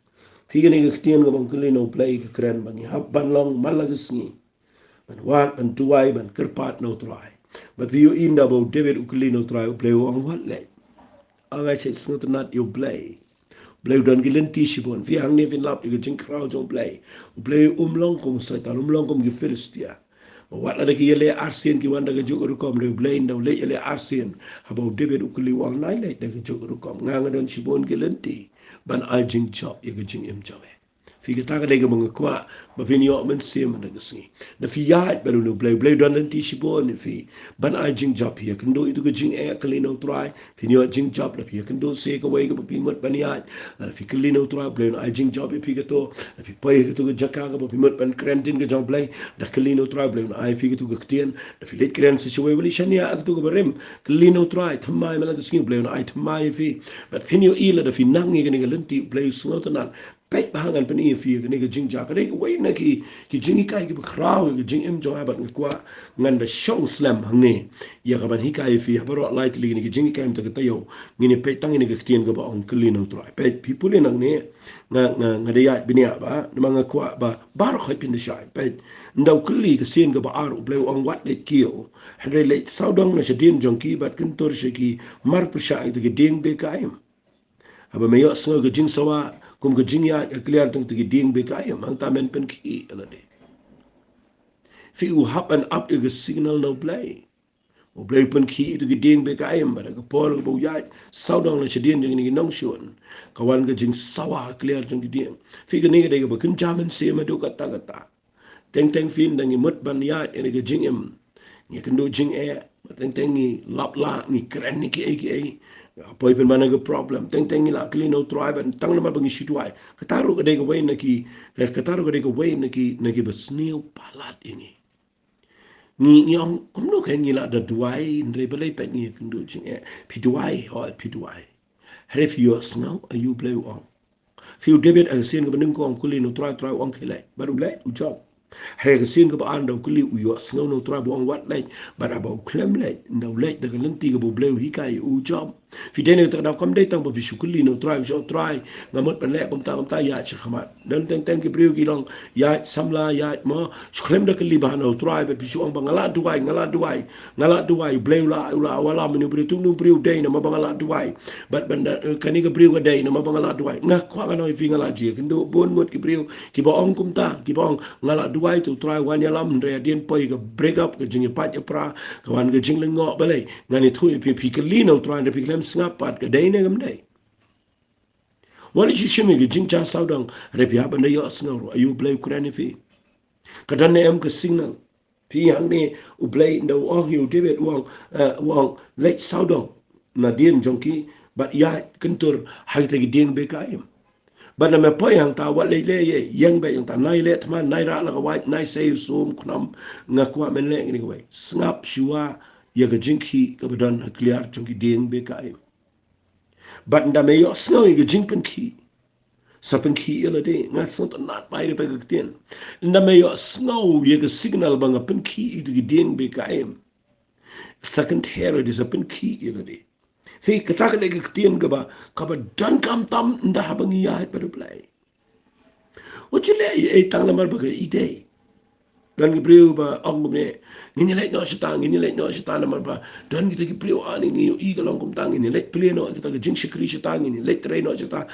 Phi, kane ka ktien kaba ong kylli na U Blei ka kren ba ngi hap ban long man la ka sngi ban wad, ban duwai, ban kyrpad na U Trai. Bad phi ïohi ynda ba u David u kylli na U Trai, U Blei u ong wat leit. Nga ai sngewtynnat ïa U Blei. U Blei u don ki lynti shibun. Phi, hangne phin lap ïa ka jingkhraw jong U Blei. U Blei um long kum u Soitan, um long kum ki Philistia. Ba wat lada ki ïaleh arsien ki wan da kajuh ka rukom, hynrei U Blei ynda u leit ïaleh arsien, haba u David u kylli u ong nai leit da kajuh ka rukom. Nga, nga don shibun ki lynti ban ai jingjop ïa ka jingim jong me. Phi, kata ka dei kaba nga kwah ba phin ïoh mynsiem man la ka sngi. Lada phi ïaid bad U Blei, U Blei u don lynti shibun ïa phi ban ai jingjop. Phi ïakynduh ïa kato ka jingeh, kylli na U Trai, phin ïoh jingjop. Lada phi ïakynduh sa ïa kawei kaba phi mut ban ïaid, lada phi kylli na U Trai, U Blei un ai jingjop ïa phi kato. Lada phi poi ha kato ka jaka kaba phi mut ban kren ktien ka jong U Blei, da kylli na U Trai, U Blei un ai ïa phi kato ka ktien. Lada phi leit kren sa shawei, wat leit shaniah ha kato kaba rim, kylli na U Trai, thymmai man la ka sngi, U Blei un ai thymmai ïa phi. Bad phin ïohi lada phi nang ïa kane ka lynti, U Blei u sngewtynnat. Peit ba ngan pyni ïa phi kane ka jingjia, ka dei kawei na ki, ki jinghikai kiba khraw ïa ka jingim jong nga, bad nga kwah ngan da shong slem hangne ïa ka ban hikai ïa phi ha baroh lai tylli kine ki jinghikai mynta ka taïew. Ngin ïa peit tang ïa kane ka ktien kaba ong kylli na U Trai. Peit, phi pule nangne, nga, nga, nga da ïaid bniah bha, namar nga kwah ba baroh khoit phin da shai. Peit, ynda u kylli ka sien kaba ar, U Blei u ong wat leit kiew, hynrei leit sawdong na shadien jong ki bad kyntur sha ki mar pyrshah ïa kita ki dieng beh ka im. Haba me ïohsngew ka jingsawa kum ka jingïaid ka kliar jong kita ki dieng beh ka im, hangta men pynkhih ïa lade. Phi, u hap ban ap ïa ka signal na U Blei. U Blei u pynkhih ïa kita ki dieng beh ka im, bad ha ka por kaba u ïaid sawdong na shadien jong kine ki nongshun, ka wan ka jingsawa ha kliar jong ki dieng. Phi, kane ka dei kaba kynja mynsiem haduh katta katta. Teng teng phi, ynda ngi mut ban ïaid ïa kane ka jingim, ngi kynduh jingeh, teng teng ngi lap lah, ngi kren ïa kiei kiei, poi pynban ha ka problem. Teng teng ngi la kylli na U Trai, bad tang namar ba ngi shu duwai. Kata ruh ka dei kawei na ki, kata ruh ka dei kawei na ki, na kiba sniew palat ïa ngi. Ngi, ngi ong kumno, ka ngi la da duwai, hynrei balei peit ngi kynduh jingeh. Phi duwai, hooid phi duwai. Hynrei phi ïohsngew aïu U Blei u ong? Phi, u David ha ka sien kaba nyngkong u kylli na U Trai, U Trai u ong khie leit, bad u leit, u jop. Hynrei ha ka sien kaba ar ynda u kylli, u ïohsngew na U Trai ba u ong wat leit, bad haba u khlem leit, ynda u leit da ka lynti kaba U Blei u hikai, u jop. Phi, dei na kata ka daw kam dei tang ba phi shu kylli na U Trai, phi shu ong, Trai, nga mut ban leh kumta kumta, ïaid sha khmat. Don teng teng ki briew ki long ïaid samla, ïaid mo, shu khlem da kylli bha na U Trai, bad phi shu ong ba nga la duwai, nga la duwai, nga la duwai, U Blei u la, u la wallam ïa une u briew, te une u briew u dei namar ba nga la duwai. Bad ban da, eh, kane ka briew ka dei namar ba nga la duwai. Nga kwah ngan ong ïa phi, nga la ju ïakynduh bun ngut ki briew kiba ong kumta, kiba ong nga la duwai te U Trai u wan ïalam, hynrei hadien poi ka break up, ka jingïapait ïapra, ka wan ka jinglyngngoh. Balei? Ngan ïathuh ïa phi, phi kylli na U Trai hynrei phi khlem sngap pat, ka dei ne kam dei? Wat leit shu shim ïa ka jingjia sawdong, hynrei phi hap ban da ïohsngew ruh aïu U Blei u kren ïa phi. Ka don ne em ka signal? Phi, hangne U Blei ynda u ong ïa u David, u ong, eh, u ong leit sawdong nadien jong ki, bad ïaid kyntur ha kita ki dieng beh ka im. Bad lada me poi hangta, wat leit leh ïa, ïeng beit hangta, nai leh thma, nai rah la ka wait, nai sei sum khnom, nga kwah men leh kine kiwei. Sngap shuwa ïa ka jingkhih kaba don ha kliar jong ki dieng beh ka im. Bad ynda me ïohsngew ïa ka jingpynkhih, sa pynkhih ïa lade. Nga sngewtynnat bha ïa kata ka ktien. Ynda me ïohsngew ïa ka signal ba nga pynkhih ïa kita ki dieng beh ka im, sa kynther ïa lade, sa pynkhih ïa lade. Phi, kata ka dei ka ktien kaba, kaba donkam tam ynda haba ngi ïaid bad U Blei. Wat ju leh ei ei tang namar ba ka ïeit. Don ki briew ba ong kumne, ngin ïaleit noh shata, ngin ïaleit noh shata namar ba don kita ki briew, ah, ngi ïohi ka long kumta, ngin ïaleit plie noh kita ki jingshakri shata, ngin ïaleit trei noh shata.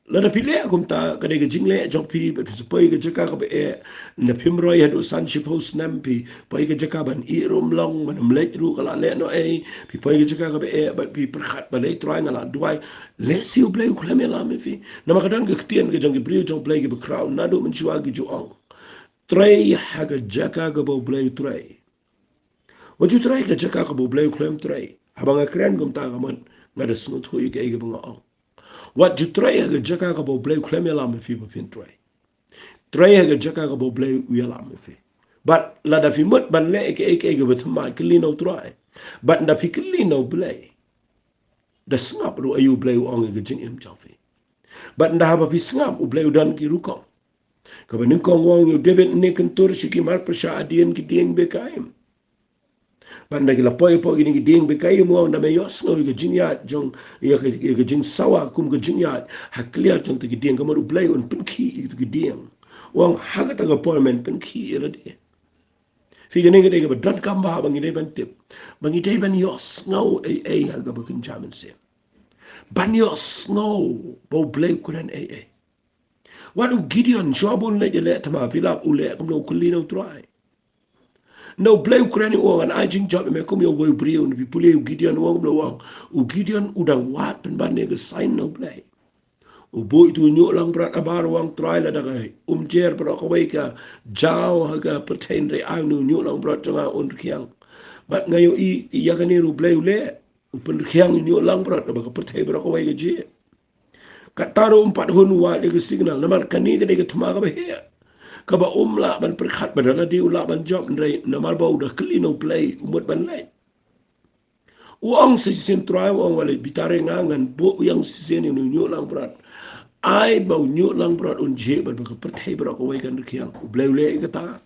Lada phi leh kumta, ka dei ka jingleh jong phi, bad phi sa poi ka jaka kaba eh. Lada phim roi haduh san shiphew snem, phi poi ka jaka ban ïeh ruh ym long, ban ym leit ruh ka la leh noh-ei, phi poi ka jaka kaba eh, bad phi pyrkhat ba lei Trai nga la duwai. Lehse U Blei u khlem ïalam ïa phi. Namar ka don ka ktien ka jong ki briew jong U Blei kiba khraw, naduh mynshuwa ki ju ong, trei ha ka jaka kaba U Blei u trei. Wat ju trei ha ka jaka kaba U Blei u khlem trei. Haba nga kren kumta ka mut nga da sngewthuh ïa kaei kaba nga ong. Wat ju trei ha ka jaka kaba U Blei u khlem ïalam ïa phi ba phin trei. Trei ha ka jaka kaba U Blei u ïalam ïa phi. Bad lada phi mut ban leh ïa kaei kaei kaba thymmai, kylli na U Trai. Bad lada phi kylli na U Blei, da sngap ruh aïu U Blei u ong ïa ka jingim jong phi. Bad lada haba phi sngap, U Blei u don ki rukom. Kaba nyngkong u ong ïa u David, ne kyntur sha ki mar pyrshah hadien ki dieng bekaim. Bad lada ki la poi hapoh kine ki dieng bekaim, u ong, lada me ïohsngew ïa ka jingïaid jong, ïa ka, ïa ka jingsawa kum ka jingïaid ha kliar jong kita ki dieng, ka mut U Blei un pynkhih ïa kita ki dieng. U ong ha kata ka por men pynkhih ïa lade. Phi, kane ka dei kaba donkam bha ba ngi dei ban tip, ba ngi dei ban ïohsngew ei ei ha kaba kynja mynsiem. Ban ïohsngew ba U Blei u kren ei ei. Wat u Gideon, shuwa ba un leit ïaleh thma, phi lap u leh kumno? U kylli na U Trai. Na U Blei u kren, u ong, ngan ai jingjop ïa me kum ïa uwei u briew. Lada phi pule u Gideon, u ong kumno u ong? U Gideon u dang wad pynban ïa ka sign na U Blei. U buh ïa utu u ñiuh langbrot habar, u ong, Trai, lada ka umjer baroh kawei ka jaw ha ka pyrthei, hynrei ai une u ñiuh langbrot jong nga un rkhiang. Bad nga ïohi ïa kane ruh U Blei u leh, u pynrkhiang u ñiuh langbrot, kaba ka pyrthei baroh kawei ka jied. Kata ruh um pat hun wad ïa ka signal, namar kane ka dei ka thma kaba heh, kaba um lah ban pyrkhat ba da lade u lah ban jop, hynrei namar ba u da kylli na U Blei u mut ban leit. U ong sa shisien, Trai u ong, wat leit bitar ïa nga, ngan buh ïa nga shisien ïa une u ñiuh langbrot. Ai ba u ñiuh langbrot un jied bad ba ka pyrthei baroh kawei kan rkhiang. U Blei u leh ïa kata.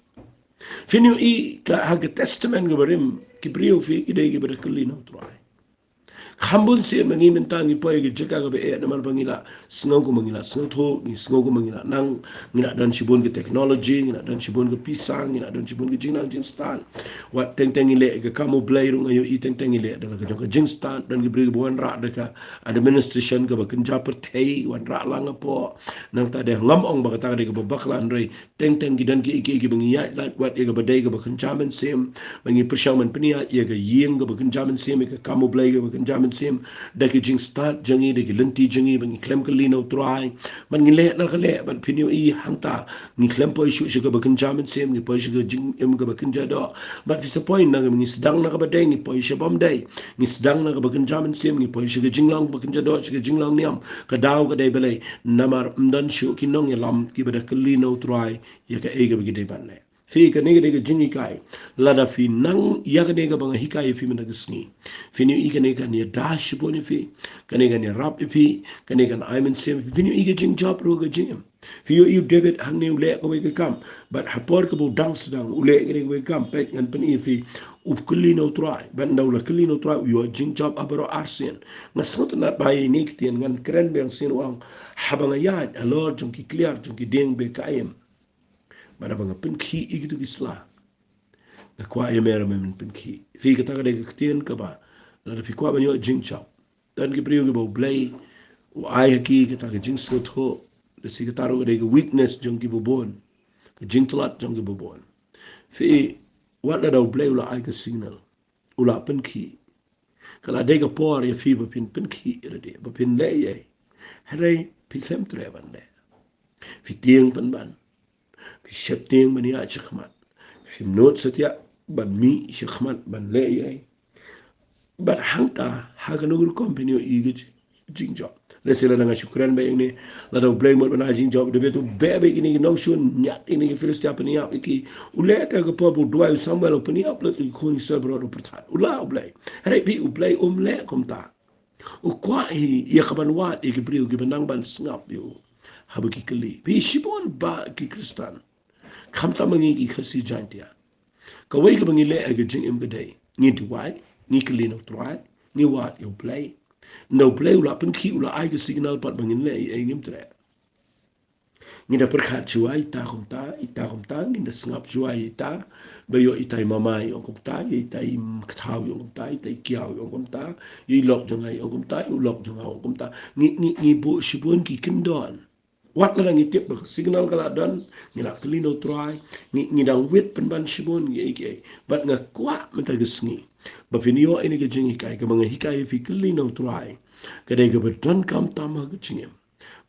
Phin ïohi ka, ha ka Testament kaba rim, ki briew, phi, ki dei kiba da kylli na U Trai. Kham bun sien ma ngi mynta ngi poi ha ka jaka kaba eh namar ba ngi la sngew kumba ngi la sngewthuh, ngi sngew kumba ngi la nang, ngi la don shibun ka technology, ngi la don shibun ka pisa, ngi la don shibun ka jingnang jingstad. Wat teng teng ngi leh ka kam U Blei ruh nga ïohi teng teng ngi leh da la ka jong ka jingstad, don ki briew kiba wanrah da ka administration kaba kynja pyrthei, wanrah lang hapoh. Nangta de ngam ong ba kata ka dei kaba bakla, hynrei teng teng ki don kiei kiei kiba ngi ïaid lait wat ïa kaba dei kaba kynja mynsiem. Ba ngi pyrshang ban pynïaid ïa ka ïing kaba kynja mynsiem, ïa ka kam U Blei kaba kynja mynsiem, da ki jingstad jong ngi, da ki lynti jong ngi, ba ngi khlem kylli na U Trai. Bad ngi leh na ka leh, bad phin ïohi hangta ngi khlem poi shuh sha kaba kynja mynsiem, ngi poi sha ka jingim kaba kynja doh. Bad phi sa poi na ka, ngi sdang na kaba dei, ngi poi sha bym dei. Ngi sdang na kaba kynja mynsiem, ngi poi sha ka jinglong ba kynja doh, sha ka jinglong niam. Ka daw ka dei balei? Namar ym don shuh ki nongïalam kiba da kylli na U Trai ïa kaei kaba ki dei ban leh. Phi, kane ka dei ka jinghikai. Lada phi nang ïa kane kaba nga hikai ïa phi mynta ka sngi, phin ïohi kane kan ïada shibun ïa phi, kane kan ïarap ïa phi, kane kan ai mynsiem ïa phi, phin ïohi ka jingjop ruh ka jingim. Phi ïohi u David hangne u leh kawei ka kam, bad ha por kaba u dang sdang u leh kane kawei ka kam, peit, ngan pyni ïa phi, u kylli na U Trai. Bad ynda u la kylli na U Trai u ïoh jingjop ha baroh arsien. Nga sngewtynnat bha ïa ine i ktien, ngan kren biang sien, u ong, haba nga ïaid halor jong ki kliar jong ki dieng bekaim, bad haba nga pynkhih ïa kito ki sla, nga kwah ïa me ruh men pynkhih. Phi, kata ka dei ka ktien kaba lada phi kwah ban ïoh jingjop. Don ki briew kiba U Blei u ai ha ki kata ka jingsngewthuh, lehse kata ruh ka dei ka weakness jong kiba bun, ka jingtlot jong kiba bun. Phi, wat lada U Blei u la ai ka signal, u la pynkhih, ka la dei ka por ïa phi ba phin pynkhih ïa lade, ba phin leh ei ei. Hynrei phi khlem treh ban leh. Phi tieng pynban. Phi sheptieng ban ïaid shakhmat. Phim nud satia ban mih shakhmat ban leh ei ei. Bad hangta ha kano ka rukom phin ïohi ka ji-, jingjop. Lehse lada nga shu kren beit ïa kine, lada U Blei u mut ban ai jingjop, u David u beh beit ïa kine ki nongshun ñiad, ïa kine ki Philistia, pynïap ïa ki. U leh te ka por ba u duwai, u Samuel, u pynïap lut ïa ki khun Israel baroh, u pyrthat. U lah U Blei. Hynrei phi, U Blei um leh kumta. U kwah hi ïa ka ban wad ïa ki briew kiba nang ban sngap ïa u haba ki kylli. Phi, shibun bah ki Khristan, khamtam ma ngi ki Khasi Jaintia, kawei kaba ngi leh ha ka jingim ka dei ngi duwai, ngi kylli na U Trai, ngi wad ïa U Blei. Ynda U Blei u la pynkhih, u la ai ka signal pat ba ngin leh ei ei, ngim treh. Ngi da pyrkhat shuwa ita kumta, ita kumta, ngi da sngap shuwa ita, ba ïoh ita i mamai ong kumta, ita i kthaw ong kumta, ita i kiaw ong kumta, i lok jong nga ong kumta, i lok jong nga ong kumta. Ngi, ngi, ngi buh shibun ki kyndon. Wat la ngi tip ba ka signal ka la don, ngi la kylli na u Trai, ngi, ngi dang wit pynban shibun ngi ei ki ei. Bad nga kwah mynta ka sngi ba phin ïoh ïa kane ka jinghikai kaba nga hikai ïa phi, kylli na u Trai. Ka dei kaba donkam tam ha ka jingim.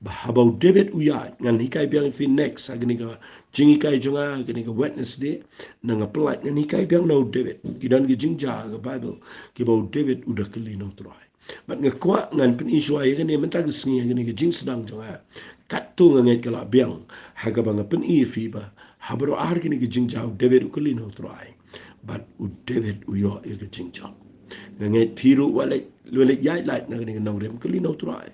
Ba haba u David u ïaid, ngan hikai biang ïa phi next ha kane ka jinghikai jong nga ha kane ka Wednesday. Na nga pynlait ngan hikai biang na u David. Ki don ki jingjia ha ka Bible kiba u David u da kylli na u Trai. Bad nga kwah ngan pyni shuwa ïa kane mynta ka sngi ha kane ka jingsdang jong nga. Katto nga ngeit ka la biang ha kaba nga pyni ïa phi ba ha baroh ar kine ki jingjia u David u kylli na u Trai. Bad u David u ïoh ïa ka jingjop. Nga ngeit phi ruh wat leit, wat leit ïaid lait na kane ka nongrim, kylli na u Trai.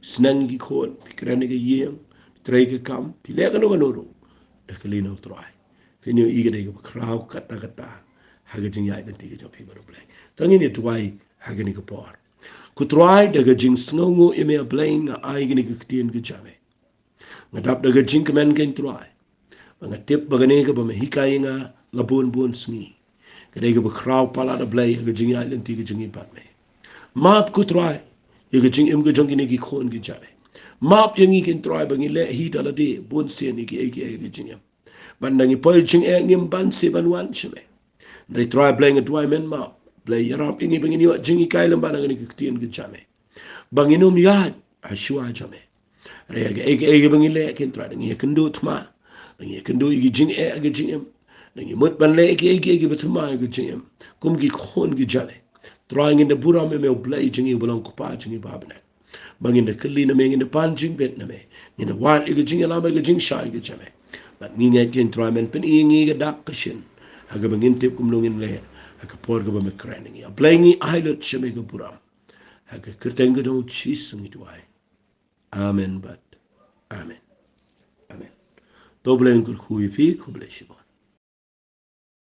Sneng ïa ki khun, phi kren ïa ka ïing, phi trei ka kam, phi leh kano kano ruh, da kylli na u Trai. Phin ïohi ka dei kaba khraw katta katta ha ka jingïaid lynti ka jong phi bad U Blei. To ngin ïa duwai ha kane ka por. Ko Trai, da ka jingsngewnguh ïa me, A Blei, nga ai kane ka ktien ka jong me. Nga dap da ka jingkmen, ko Trai, ba nga tip ba kane kaba me hikai ïa nga la bun bun sngi, ka dei kaba khraw palat, A Blei, ha ka jingïaid lynti ka jong ngi bad me. Map, ko Trai, ïa ka jingim ka jong kine ki khun ki jong me. Map ïa ngi, ko Trai, ba ngi leh hi da lade bun sien ïa kiei kiei ha ka jingim. Bad nda ngi poi jingeh ngim ban seh ban wan sha me. Hynrei Trai Blei, nga duwai men map. Blei, ïarap ïa ngi ba ngin ïoh jinghikai lem bad na kane ka ktien ka jong me, ba ngin ym ïaid ha shuwa jong me. Hynrei ha kaei kaei ba ngi leh, ko Trai, da ngi ïakynduh thma, da ngi ïakynduh ïa ki jingeh ha ka jingim, da ngi mut ban leh ïa kiei kiei kiba thma ha ka jingim kum ki khun ki jong me. Trai, ngin da burom ïa me, U Blei jong ngi uba long Kpa jong ngi uba ha bneng. Ba ngin da kylli na me, ngin da pan jingbit na me, ngin da wad ïa ka jingïalam ïa ka jingshai ka jong me. Bad ngi ngeit, ko Trai, men pyni ïa ngi ka dak ka shin ha kaba ngin tip kumno ngin leh ha ka por kaba me kren ïa ngi. A Blei, ngi ai lut sha me ka burom. Ha ka kyrteng ka jong U Jisu ngi duwai. Amen bad amen. Amen. To U Blei un kyrkhu ïa phi, khublei shibun.